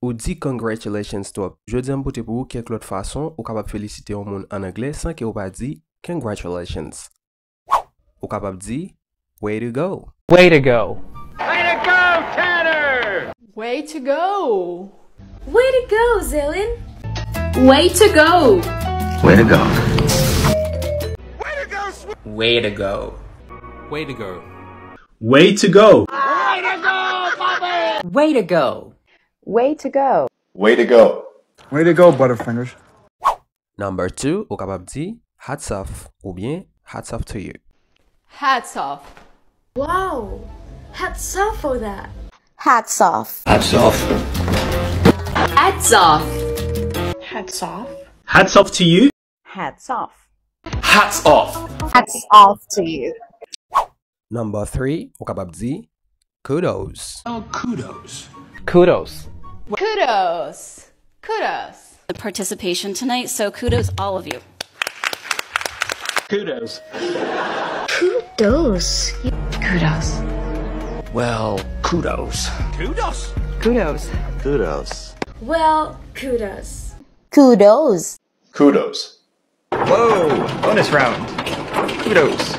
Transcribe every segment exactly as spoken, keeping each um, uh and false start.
Ou di congratulations twòp. Jodi a m pote pou ou kèk lòt fason ou kapab felisite yon moun ann anglè san ke ou pa di congratulations. Ou kapab di way to go. Way to go. Way to go, Tanner! Way to go! Way to go, Zelen! Way to go! Way to go! Way to go! Way to go! Way to go! Way to go! Way to go! Way to go! Way to go! Way to go, Butterfingers! Number two, ou kapab di hats off oubyen hats off to you. Hats off. Wow! Hats off for that. Hats off. Hats off. Hats off. Hats off. Hats off. Hats off to you. Hats off. Hats off. Hats off to you. Number three, ou kapab di kudos. Oh, kudos. Kudos. Kudos. Kudos. The participation tonight, so kudos all of you. Kudos. Kudos. Kudos. Well, kudos. Kudos. Kudos. Kudos. Well, kudos. Kudos. Kudos. Whoa, bonus round. Kudos.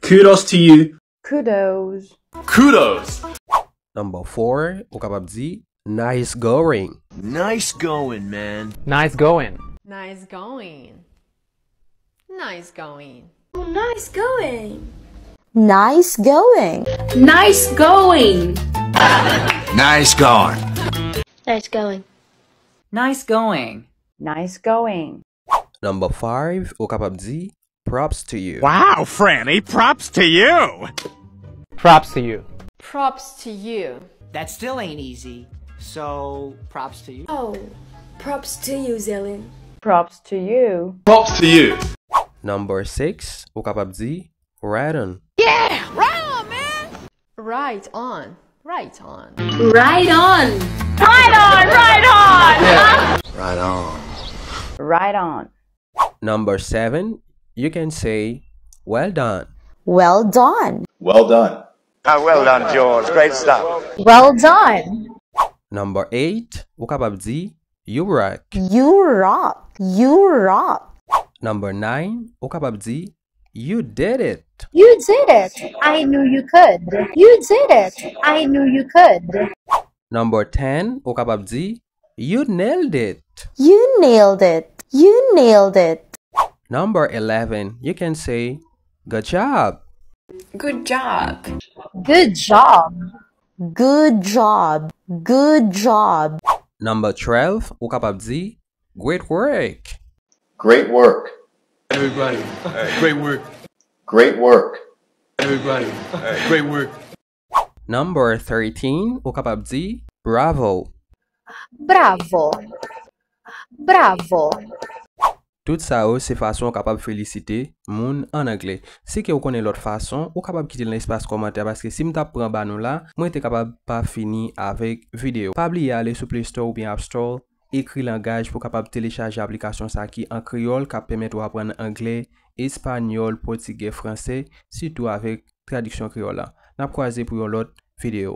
Kudos to you. Kudos. Kudos. Number four, ou kapab di nice going. Nice going, man. Nice going. Nice going. Nice going. Nice going. Nice going. Nice going. Nice going. Nice going. Nice going. Nice going. Number five, ou kapab di props to you. Wow, Franny, props to you. Props to you. Props to you. That still ain't easy. So, props to you. Oh, props to you, Zelen. Props to you. Props to you. Number six, ou kapab di right on. Yeah, right on, man. Right on. Right on. Right on. Right on. Right on. Right on. Right on. Number seven, you can say well done. Well done. Well done. Ah, well done, George. Great stuff. Well done. Number eight, ou kapab di you rock. You rock. You rock. Number nine, ou kapab di you did it. You did it. I knew you could. You did it. I knew you could. Number ten, ou kapab di you nailed it. You nailed it. You nailed it. Number eleven, you can say good job. Good job. Good job. Good job. Good job. Number twelve, ou kapab di great work. Great work. Everybody, great work. Great work. Everybody, great work. Number thirteen, ou kapab di bravo. Bravo. Bravo. Tout sa yo se fason ou kapab felisite moun ann anglè. Si ke ou konnen lòt fason, ou kapab kite l nan espas kòmantè, paske si m t ap pran ba nou la, mwen te kapab pa fini avèk videyo. Pa bliye ale sou Play Store oubyen App Store, ekri langaj pou w kapab telechaje aplikasyon sa ki an kreyòl k ap pèmèt ou aprann anglè, espanyòl, pòtigè, fransè, sitou avèk tradiksyon kreyòl la. N ap kwaze pou yon lòt videyo.